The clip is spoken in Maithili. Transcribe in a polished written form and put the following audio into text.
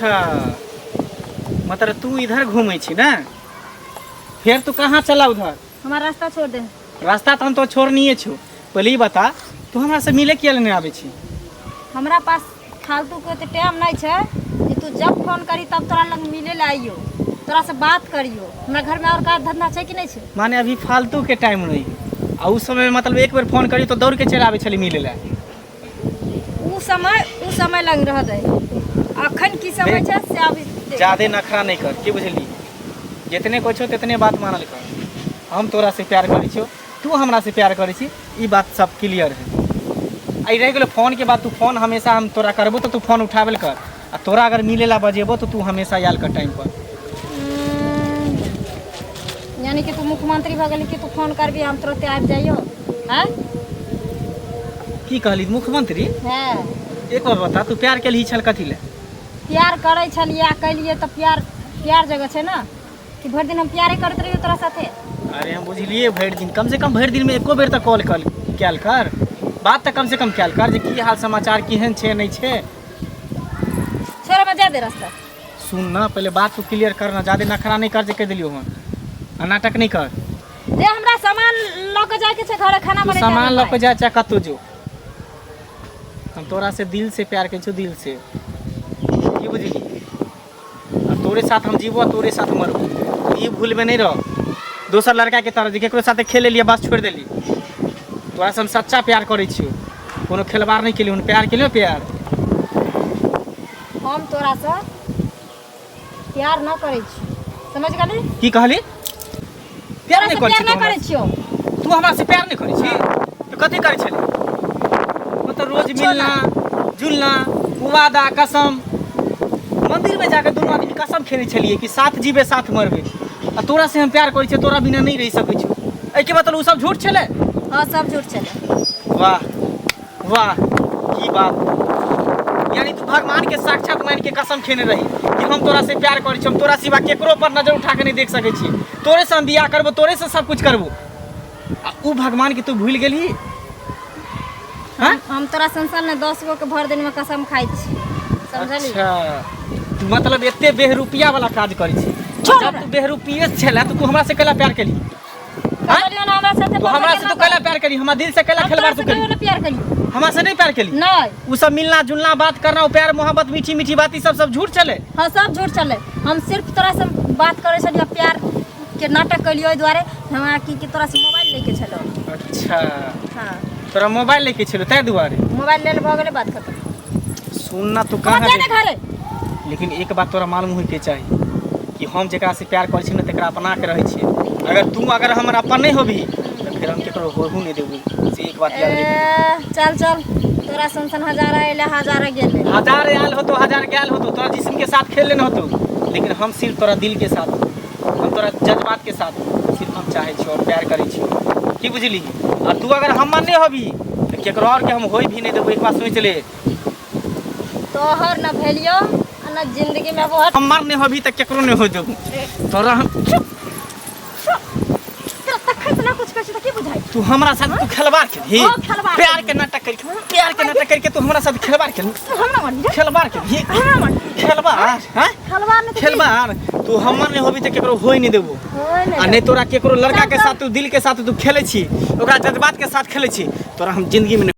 अच्छा, मतलब तू इधर घूमै छी ने? फेर तू कहाँ चला उधर? हमार रास्ता छोड़ दे। रास्ता तऽ हम तो छोड़निए छौ। पहिले ई बता, तू हमरा से मिले किया नहि आबै छी? हमरा पास फालतू के ओते टाइम नहीं छै कि तू जब फोन करी तब तोरा लग मिले ला आइयो, तोरा से बात करियो। हमरा घर में और काज धंधा छै कि नहीं छै? माने अभी फालतू के टाइम नहीं, आ उस समय मतलब एक बेर फोन करी तो दौड़ के चलि आबै छली मिले ला। उ समय लग रह दे, अखन की समय छै से अभी देख। ज्यादे नखरा नहीं कर, की बुझली? जितने कहै छौ तितने बात मानल कर। हम तोरा से प्यार करै छियौ, तू हमरा से प्यार करै छी, ई बात सब क्लियर है। आ ई रहि गेलो फोन के बात, तू फोन हमेशा हम तोरा करबो तऽ तू फोन उठाबेल कर, आ तोरा अगर मिले ला बजेबो तऽ तू हमेशा आयल कर टाइम पर। यानी कि तू मुख्यमंत्री भऽ गेली कि तू फोन करबी हम तुरंते आबि जाइयो हैं? की कहली, मुख्यमंत्री? हैं। एक बार बता, तू प्यार केलही छल कथी ले? प्यार करै छलियै आ कैलियै तऽ प्यार प्यार जगह छै ने कि भरि दिन हम प्यारे करैत रहियो तोरा साथे? अरे हम बुझलिए, भरि दिन कम से कम भरि दिन में एको बेर तऽ कॉल कर कयल कर, बात तऽ कम से कम कयल कर जे की हाल समाचार केहन छै नहि छै। छोड़, हमरा जा दे रास्ता। सुन ना, पहले बात को क्लियर कर ना, ज्यादा नखरा नहीं कर जे कह दिलियो हन, आ नाटक नहीं कर। जे हमरा सामान लऽ के जायके छै घरे, खाना तू बनेतै सामान हमर लऽ के माय। जा चाहे कतहु जो, हम तोरा से दिल से प्यार करै छियौ, दिल से, की बुझली? आ तोरे साथ हम जीबो आ तोरे साथ मरबो, ई भूलमे नहि रह दोसर लड़का के तरह जे केकरो साथे खेल लेलियै बस छोड़ि देली। तोरा से हम सच्चा प्यार करै छियौ, कोनो खेलबार नहि केलियै हन, प्यार केलियौ प्यार। हम तोरा से प्यार न करै छी, समझ गेली? की कहली? प्यार तोरा नहि से करै प्यार छी? न तू करै छियौ। तू हमरा से प्यार नहि करै छी तऽ कथी करै छली? मतलब रोज कुछो। मिलना जुलना, वादा कसम, मंदिर में जाके दुनू आदमी कसम खेने छलियै कि साथ जीबे साथ मरबे, आ तोरा से हम प्यार करै छियै, तोरा बिना नहि रहि सकै छियौ, एहिके मतलब ओ सब झूठ छलै? हाँ, सब झूठ छलै। वाह वाह, की बात! यानी तू भगवान के साक्षात मान के कसम खेने रही कि हम तोरा से प्यार करै छी, हम तोरा सिवा केकरो पर नजर उठा के नहीं देख सकै छी, तोरे से हम बियाह करबो, तोरे से सब कुछ करबो, आ ऊ भगवान के तू भूल गेलही? हाँ? हम तोरा संसार ने 10 गो के भर दिन में कसम खाइ छी, समझली? अच्छा, तू मतलब एते बेहरूपिया वाला काज करै छी? छोड़ जब हमरा। तू बेहरूपिये छले तऽ तू हमरा से कैला प्यार केली? कहलियौ ना हमरा साथे तू हमरा से तू कैला प्यार करी? हमरा दिल से कैला हम खेलवाड़ तोरा तू से करी? कहियो ना प्यार करियो। हमरा से नहीं प्यार केली? नहीं। उ सब मिलना जुलना, बात करना, वो प्यार मोहब्बत, मीठी मीठी बात, ई सब सब झूठ चले? हाँ, सब झूठ चले। हम सिर्फ तोरा से बात करै छलियै, प्यार के नाटक कलियो एहि दुआरे हमरा की कि तोरा से मोबाइल लैके छलो। अच्छा। हाँ। तोरा मोबाइल लेके छलो ताहि दुआरे? मोबाइल लेल भऽ गेलै, बात खत्म। सुन ना, तू कहाँ कहाँ जाने घरे। लेकिन एक बात तोरा मालूम होइके चाही कि हम जेकरा से प्यार करै छी ने, तकरा अपना के रहै छियै। अगर तू अगर हमर अपन नहि होबही तऽ फेर हम केकरो होहू नहि देबू, से एक बात याद रखी। ए, चल चल, तोरा सन सन हजारा अयले, हजारा गेले। हजार आयल होतो, हजार गेल होतो, तोरा जिस्म के साथ खेल लेने होतो, लेकिन हम सिर्फ तोरा दिल के साथ, हम तोरा जज्बात के साथ सिर्फ हम चाहै छियौ और प्यार करै छियौ, की बुझली? आ तू अगर हमर नहि होबही तऽ केकरो और के हम होय भी नहि देबो, एक बात सोचि ले। तोहर न भेलियो आ न जिंदगी में वो। हमर नहि होबही तऽ केकरो नहि होय देबो तोरा हम। तोरा तखन से ना कुछ कहै छी तऽ की बुझाइ? तू हमरा साथ तू खेलवाड़ खेलही? हाँ, खेलवाड़। प्यार के नाटक करके, प्यार के नाटक करके तू हमरा साथ खेलवाड़ खेल? तू हमरा मारबी रे? खेलवाड़ खेलही? हमरा मारबी? खेलवाड़, हाँ? खेलवाड़ नहि तऽ की? खेलवाड़। तू हमर नहि होबी तऽ केकरो होय नहि देबो। होय नहि आ नहि तोरा केकरो लड़का के चल, साथ तू दिल के साथ तू खेलै छी, ओकरा जज्बात के साथ खेलै छी, तोरा हम जिंदगी में नहि